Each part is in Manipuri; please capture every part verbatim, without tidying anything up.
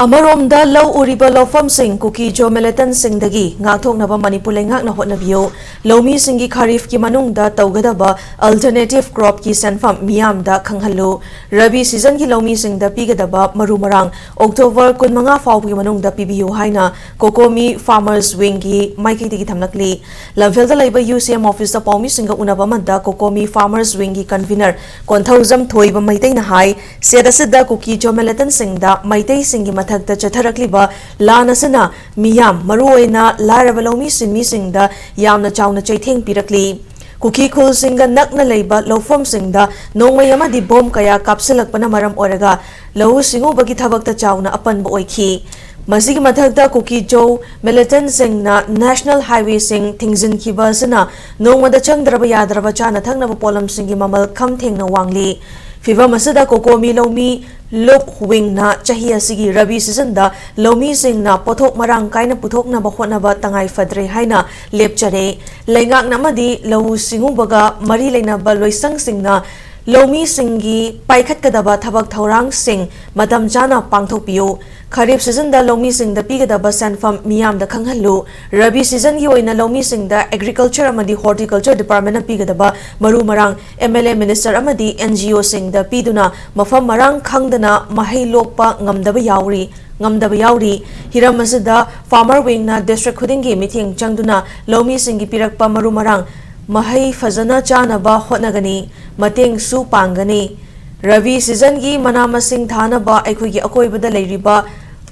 ꯑꯃꯔꯣꯝꯗ, ꯂꯧ ꯎꯔꯤꯕ ꯂꯧꯐꯝꯁꯤꯡ ꯀꯨꯀꯤ ꯖꯣ ꯃꯤꯂꯤꯇꯦꯟꯠꯁꯤꯡꯗꯒꯤ ꯉꯥꯛꯊꯣꯛꯅꯕ ꯃꯅꯤꯄꯨꯔ ꯂꯩꯉꯥꯛꯅ ꯍꯣꯠꯅꯕꯤꯌꯨ꯫ ꯂꯧꯃꯤꯁꯤꯡꯒꯤ ꯈꯥꯔꯤꯐꯀꯤ ꯃꯅꯨꯡꯗ ꯇꯧꯒꯗꯕ ꯑꯜꯇꯔꯅꯦꯇꯤꯚ ꯀ꯭ꯔꯣꯞꯀꯤ ꯁꯦꯟꯐꯝ ꯃꯤꯌꯥꯝꯗ ꯈꯪꯍꯜꯂꯨ꯫ ꯔꯕꯤ ꯁꯤꯖꯟꯒꯤ ꯂꯧꯃꯤꯁꯤꯡꯗ ꯄꯤꯒꯗꯕ ꯃꯔꯨ ꯃꯔꯥꯡ ꯑꯣꯛꯇꯣꯕꯔ ꯀꯨꯟꯃꯉꯥ ꯐꯥꯎꯕꯒꯤ ꯃꯅꯨꯡꯗ ꯄꯤꯕꯤꯌꯨ ꯍꯥꯏꯅ ꯀꯣꯀꯣꯃꯤ ꯐꯥꯔꯃꯔꯁ ꯋꯤꯡꯒꯤ ꯃꯥꯏꯀꯩꯗꯒꯤ ꯊꯝꯂꯛꯂꯤ꯫ ꯂꯝꯐꯦꯜꯗ ꯂꯩꯕ ꯌꯨ ꯁꯤ ꯑꯦꯝ ꯑꯣꯐꯤꯁꯇ ꯄꯥꯎꯃꯤꯁꯤꯡꯒ ꯎꯅꯕ ꯑꯃꯗ ꯀꯣꯀꯣꯃꯤ ꯐꯥꯔꯃꯔꯁ ꯋꯤꯡꯒꯤ ꯀꯟꯚꯤꯅꯔ ꯀꯣꯟꯊꯧꯖꯝ ꯊꯣꯏꯕ ꯃꯩꯇꯩꯅ ꯍꯥꯏ, ꯁꯦꯠ ꯑꯁꯤꯗ ꯀꯨꯀꯤ ꯖꯣ ꯃꯤꯂꯤꯇꯦꯟꯠꯁꯤꯡꯗ ꯃꯩꯇꯩꯁꯤꯡꯒꯤ ꯃꯊꯛꯇ ꯆꯠꯊꯔꯛꯂꯤꯕ ꯂꯥꯟ ꯑꯁꯤꯅ ꯃꯤꯌꯥꯝ, ꯃꯔꯨꯑꯣꯏꯅ ꯂꯥꯏꯔꯕ ꯂꯧꯃꯤ ꯁꯤꯟꯃꯤꯁꯤꯡꯗ ꯌꯥꯝꯅ ꯆꯥꯎꯅ ꯆꯩꯊꯦꯡ ꯄꯤꯔꯛꯂꯤ꯫ ꯀꯨꯀꯤ ꯈꯨꯜꯁꯤꯡꯒ ꯅꯛꯅ ꯂꯩꯕ ꯂꯧꯐꯝꯁꯤꯡꯗ ꯅꯣꯡꯃꯩ ꯑꯃꯗꯤ ꯕꯣꯝ ꯀꯌꯥ ꯀꯥꯞꯁꯤꯜꯂꯛꯄꯅ ꯃꯔꯝ ꯑꯣꯏꯔꯒ ꯂꯧꯎ ꯁꯤꯡꯎꯕꯒꯤ ꯊꯕꯛꯇ ꯆꯥꯎꯅ ꯑꯄꯟꯕ ꯑꯣꯏꯈꯤ꯫ ꯃꯁꯤꯒꯤ ꯃꯊꯛꯇ ꯀꯨꯀꯤ ꯖꯣ ꯃꯤꯂꯤꯇꯦꯟꯠꯁꯤꯡꯅ ꯅꯦꯁꯅꯦꯜ ꯍꯥꯏꯋꯦꯁꯤꯡ ꯊꯤꯡꯖꯤꯟꯈꯤꯕ ꯑꯁꯤꯅ ꯅꯣꯡꯃꯗ ꯆꯪꯗ꯭ꯔꯕ ꯌꯥꯗ꯭ꯔꯕ ꯆꯥꯅ ꯊꯛꯅꯕ ꯄꯣꯠꯂꯝꯁꯤꯡꯒꯤ ꯃꯃꯜ ꯈꯝ ꯊꯦꯡꯅ ꯋꯥꯡꯂꯤ꯫ ꯐꯤꯚꯝ ꯑꯁꯤꯗ ꯀꯣꯀꯣꯃꯤ ꯂꯧꯃꯤ ꯂꯨꯞ ꯋꯤꯡꯅ ꯆꯍꯤ ꯑꯁꯤꯒꯤ ꯔꯕꯤ ꯁꯤꯖꯟꯗ ꯂꯧꯃꯤꯁꯤꯡꯅ ꯄꯣꯠꯊꯣꯛ ꯃꯔꯥꯡ ꯀꯥꯏꯅ ꯄꯨꯊꯣꯛꯅꯕ ꯍꯣꯠꯅꯕ ꯇꯉꯥꯏ ꯐꯗ꯭ꯔꯦ ꯍꯥꯏꯅ ꯂꯦꯞꯆꯔꯦ꯫ ꯂꯩꯉꯥꯛꯅ ꯑꯃꯗꯤ ꯂꯧꯎ ꯁꯤꯡꯎꯕꯒ ꯃꯔꯤ ꯂꯩꯅꯕ ꯂꯣꯏꯁꯪꯁꯤꯡꯅ ꯂꯧꯃꯤꯁꯤꯡꯒꯤ ꯄꯥꯏꯈꯠꯀꯗꯕ ꯊꯕꯛ ꯊꯧꯔꯥꯡꯁꯤꯡ ꯃꯇꯝ ꯆꯥꯅ ꯄꯥꯡꯊꯣꯛꯄꯤꯌꯨ꯫ ꯈꯔꯤꯐ ꯁꯤꯖꯟꯗ ꯂꯧꯃꯤꯁꯤꯡꯗ ꯄꯤꯒꯗꯕ ꯁꯦꯟꯐꯝ ꯃꯤꯌꯥꯝꯗ ꯈꯪꯍꯜꯂꯨ꯫ ꯔꯕꯤ ꯁꯤꯖꯟꯒꯤ ꯑꯣꯏꯅ ꯂꯧꯃꯤꯁꯤꯡꯗ ꯑꯦꯒ꯭ꯔꯤꯀꯜꯆꯔ ꯑꯃꯗꯤ ꯍꯣꯔꯇꯤꯀꯜꯆꯔ ꯗꯤꯄꯥꯔꯠꯃꯦꯟꯅ ꯄꯤꯒꯗꯕ ꯃꯔꯨ ꯃꯔꯥꯡ ꯑꯦꯝ ꯑꯦꯜ ꯑꯦ, ꯃꯤꯅꯤꯁꯇꯔ ꯑꯃꯗꯤ ꯑꯦꯟ ꯖꯤ ꯑꯣꯁꯤꯡꯗ ꯄꯤꯗꯨꯅ ꯃꯐꯝ ꯃꯔꯥꯡ ꯈꯪꯗꯅ ꯃꯍꯩ ꯂꯣꯛꯄ ꯉꯝꯗꯕ ꯌꯥꯎꯔꯤ, ꯉꯝꯗꯕ ꯌꯥꯎꯔꯤ꯫ ꯍꯤꯔꯝ ꯑꯁꯤꯗ ꯐꯥꯔꯃꯔ ꯋꯤꯡꯅ ꯗꯤꯁꯇ꯭ꯔꯤꯛ ꯈꯨꯗꯤꯡꯒꯤ ꯃꯤꯠꯌꯦꯡ ꯆꯪꯗꯨꯅ ꯂꯧꯃꯤꯁꯤꯡꯒꯤ ꯄꯤꯔꯛꯄ ꯃꯔꯨ ꯃꯔꯥꯡ ꯃꯍꯩ ꯐꯖꯅ ꯆꯥꯅꯕ ꯍꯣꯠꯅꯒꯅꯤ, ꯃꯇꯦꯡꯁꯨ ꯄꯥꯡꯒꯅꯤ꯫ ꯔꯕꯤ ꯁꯤꯖꯟꯒꯤ ꯃꯅꯥ ꯃꯁꯤꯡ ꯊꯥꯅꯕ ꯑꯩꯈꯣꯏꯒꯤ ꯑꯀꯣꯏꯕꯗ ꯂꯩꯔꯤꯕ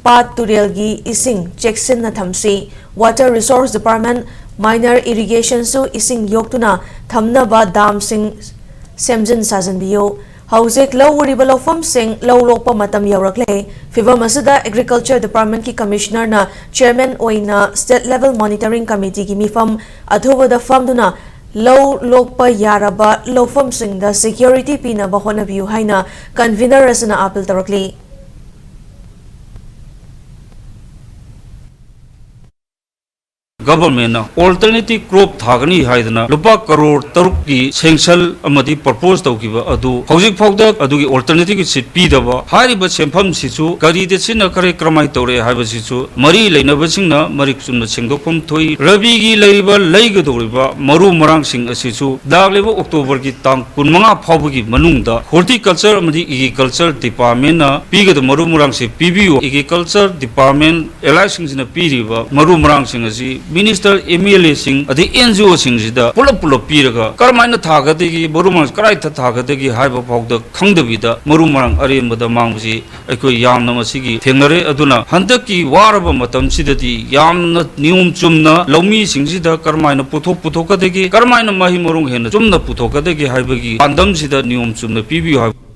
ꯄꯥꯠ ꯇꯨꯔꯦꯜꯒꯤ ꯏꯁꯤꯡ ꯆꯦꯛꯁꯤꯟꯅ ꯊꯝꯁꯤ꯫ Water Resource Department, minor irrigation ꯁꯨ ꯏꯁꯤꯡ ꯌꯣꯛꯇꯨꯅ ꯊꯝꯅꯕ ꯗꯥꯝꯁꯤꯡ ꯁꯦꯝꯖꯤꯟ ꯁꯥꯖꯤꯟꯕꯤꯌꯨ꯫ ꯍꯧꯖꯤꯛ ꯂꯧ ꯎꯔꯤꯕ ꯂꯧꯐꯝꯁꯤꯡ ꯂꯧ ꯂꯣꯛꯄ ꯃꯇꯝ ꯌꯧꯔꯛꯂꯦ꯫ ꯐꯤꯚꯝ ꯑꯁꯤꯗ Agriculture Department ꯀꯤ ꯀꯃꯤꯁꯅꯔꯅ ꯆꯦꯌꯔꯃꯦꯟ ꯑꯣꯏꯅ State Level Monitoring Committee ꯒꯤ ꯃꯤꯐꯝ ꯑꯊꯨꯕꯗ ꯐꯝꯗꯨꯅ ꯂꯧ ꯂꯣꯛꯄ ꯌꯥꯔꯕ ꯂꯧꯐꯝꯁꯤꯡꯗ ꯁꯦꯀ꯭ꯌꯨꯔꯤꯇꯤ ꯄꯤꯅꯕ ꯍꯣꯠꯅꯕꯤꯌꯨ ꯍꯥꯏꯅ ꯀꯟꯚꯤꯅꯔ ꯑꯁꯤꯅ ꯑꯥꯄꯤꯜ ꯇꯧꯔꯛꯂꯤ꯫ ꯒꯚꯔꯟꯃꯦꯟꯠꯅ ꯑꯣꯜꯇꯔꯅꯦꯇꯤꯚ ꯀ꯭ꯔꯣꯞ ꯊꯥꯒꯅꯤ ꯍꯥꯏꯗꯅ ꯂꯨꯄꯥ ꯀꯔꯣꯔ ꯇꯔꯨꯛꯀꯤ ꯁꯦꯡꯁꯟ ꯑꯃꯗꯤ ꯄ꯭ꯔꯄꯣꯖ ꯇꯧꯈꯤꯕ ꯑꯗꯨ ꯍꯧꯖꯤꯛ ꯐꯥꯎꯗ ꯑꯗꯨꯒꯤ ꯑꯣꯜꯇꯔꯅꯦꯇꯤꯚꯀꯤ ꯁꯤꯠ ꯄꯤꯗꯕ, ꯍꯥꯏꯔꯤꯕ ꯁꯦꯟꯐꯝꯁꯤꯁꯨ ꯀꯔꯤꯗ ꯁꯤꯖꯤꯟꯅꯈ꯭ꯔꯦ, ꯀꯔꯝꯍꯥꯏꯅ ꯇꯧꯔꯦ ꯍꯥꯏꯕꯁꯤꯁꯨ ꯃꯔꯤ ꯂꯩꯅꯕꯁꯤꯡꯅ ꯃꯔꯤꯛ ꯆꯨꯝꯅ ꯁꯦꯡꯗꯣꯛꯐꯝ ꯊꯣꯛꯏ꯫ ꯔꯕꯤꯒꯤ ꯂꯩꯔꯤꯕ ꯂꯩꯒꯗꯧꯔꯤꯕ ꯃꯔꯨ ꯃꯔꯥꯡꯁꯤꯡ ꯑꯁꯤꯁꯨ ꯂꯥꯛꯂꯤꯕ ꯑꯣꯛꯇꯣꯕꯔꯒꯤ ꯇꯥꯡ ꯀꯨꯟꯃꯉꯥ ꯐꯥꯎꯕꯒꯤ ꯃꯅꯨꯡꯗ ꯍꯣꯔꯇꯤꯀꯜꯆꯔ ꯑꯃꯗꯤ ꯑꯦꯒ꯭ꯔꯤꯀꯜꯆꯔ ꯗꯤꯄꯥꯔꯠꯃꯦꯟꯠꯅ ꯄꯤꯒꯗꯕ ꯃꯔꯨ ꯃꯔꯥꯡꯁꯤ ꯄꯤꯕꯤꯌꯨ꯫ ꯑꯦꯒ꯭ꯔꯤꯀꯜꯆꯔ ꯗꯤꯄꯥꯔꯠꯃꯦꯟꯠ ꯑꯦꯂꯥꯏꯁꯤꯡꯁꯤꯅ ꯄꯤꯔꯤꯕ ꯃꯔꯨ ꯃꯔꯥꯡꯁꯤꯡ ꯑꯁꯤ ꯃꯤꯅꯤꯁꯇꯔ, ꯑꯦꯝ ꯑꯦꯜ ꯑꯦꯁꯤꯡ ꯑꯗꯩ ꯑꯦꯟ ꯖꯤ ꯑꯣꯁꯤꯡꯁꯤꯗ ꯄꯨꯂꯞ ꯄꯨꯂꯞ ꯄꯤꯔꯒ ꯀꯔꯝꯍꯥꯏꯅ ꯊꯥꯒꯗꯒꯦ, ꯃꯔꯨ ꯃꯔꯥꯡ ꯀꯗꯥꯏꯗ ꯊꯥꯒꯗꯒꯦ ꯍꯥꯏꯕ ꯐꯥꯎꯗ ꯈꯪꯗꯕꯤꯗ ꯃꯔꯨ ꯃꯔꯥꯡ ꯑꯔꯦꯝꯕꯗ ꯃꯥꯡꯕꯁꯤ ꯑꯩꯈꯣꯏ ꯌꯥꯝꯅ ꯃꯁꯤꯒꯤ ꯊꯦꯡꯅꯔꯦ꯫ ꯑꯗꯨꯅ ꯍꯟꯗꯛꯀꯤ ꯋꯥꯔꯕ ꯃꯇꯝꯁꯤꯗꯗꯤ ꯌꯥꯝꯅ ꯅꯤꯌꯣꯝ ꯆꯨꯝꯅ ꯂꯧꯃꯤꯁꯤꯡꯁꯤꯗ ꯀꯔꯝꯍꯥꯏꯅ ꯄꯣꯠꯊꯣꯛ ꯄꯨꯊꯣꯛꯀꯗꯒꯦ, ꯀꯔꯝꯍꯥꯏꯅ ꯃꯍꯩ ꯃꯔꯣꯡ ꯍꯦꯟꯅ ꯆꯨꯝꯅ ꯄꯨꯊꯣꯛꯀꯗꯒꯦ ꯍꯥꯏꯕꯒꯤ ꯄꯥꯟꯗꯝꯁꯤꯗ ꯅꯤꯌꯣꯝ ꯆꯨꯝꯅ ꯄꯤꯕꯤꯌꯨ ꯍꯥꯏꯕ꯫